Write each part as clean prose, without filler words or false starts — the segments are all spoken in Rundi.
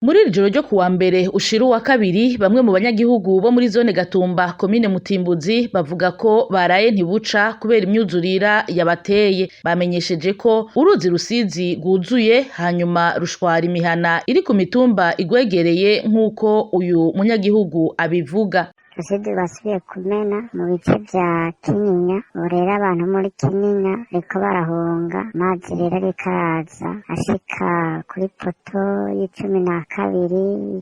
Muri iri joro ryo kuwa mbere ushira uwa kabiri, bamwe mu banyagihugu bo muri zone Gatumba, komine Mutimbuzi, bavuga ko baraye ntibuca kubera imyuzurira yabateye. Bamenyesheje ko uruzi Rusizi rwuzuye, hanyuma rushwara imihana iri ku mitumba igwegereye, nk'uko uyu munyagihugu abivuga. Rusizi basubiye kumena mu bice vya Kinyinya. Ubu rero abantu muri Kinyinya bariko barahunga amazi. Rero ariko araza ashika kuri poto y'12,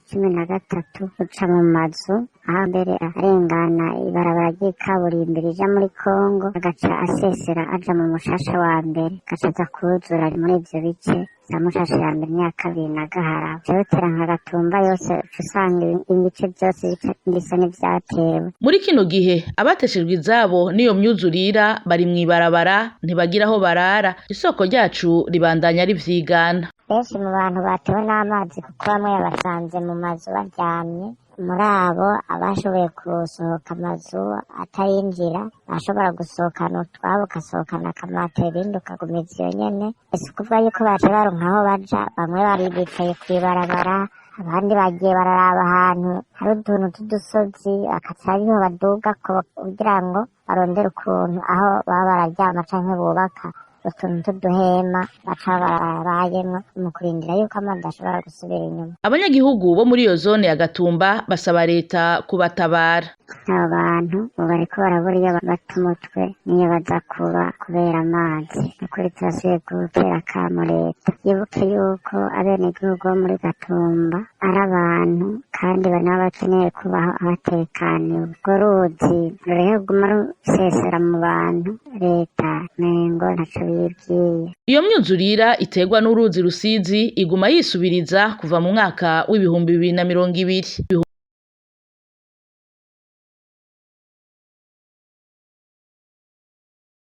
y'13, uca mu mazu, aho mbere arengana ibarabara ry'ikaburimbi rija muri Kongo, agaca asesera aja mu Mushasha wa mbere, agaca aza kuzura muri ivyo bice za Mushasha ya mbere n'iya kabiri na Gaharawe. Uca bitera nka Gatumba yose, uca usanga ibice vyose bisa n'ivyatewe. Muri kino gihe abateshejwe izabo n'iyo myuzurira bari mw'ibarabara, ntibagira aho barara. Isoko ryacu ribandanya rivyigana. Benshi mu bantu batewe n'amazi, kuko bamwe yabasanze mu mazu baryamye. Muri abo abashoboye gusohoka amazu atarinjira, bashobora gusohokana utwabo, ugasohokana akamatera, ibindi ukagumiza iyo nyene. Si ukuvuga yuko baca baronka aho baja. Bamwe bari bicaye kw'ibarabara, abandi bagiye bararaba ahantu hari utuntu tw'udusozi, bakaca ariho badugako kugira ngo barondere ukuntu aho baba bararyama canke bubaka utuntu tw'uduhema baca barabayemwo mu kurindira yuko amazi ashobora gusubira inyuma. Abanyagihugu bo muri iyo zone ya Gatumba basaba leta kubatabara. Abo bantu ubu bariko barabura iyo bata umutwe n'iyo baza kuba kubera amazi. Nukuri turasubiye gutera akamo leta, yibuke yuko abenegihugu bo muri Gatumba ari abantu, kandi nabo bakeneye kubaho abatekaniwe. Urwo ruzi rureke kuguma rusesera mu bantu, leta mengo ntaco bibwiye. Iyo myuzurira iterwa n'uruzi Rusizi iguma yisubiriza kuva mu mwaka w'2020.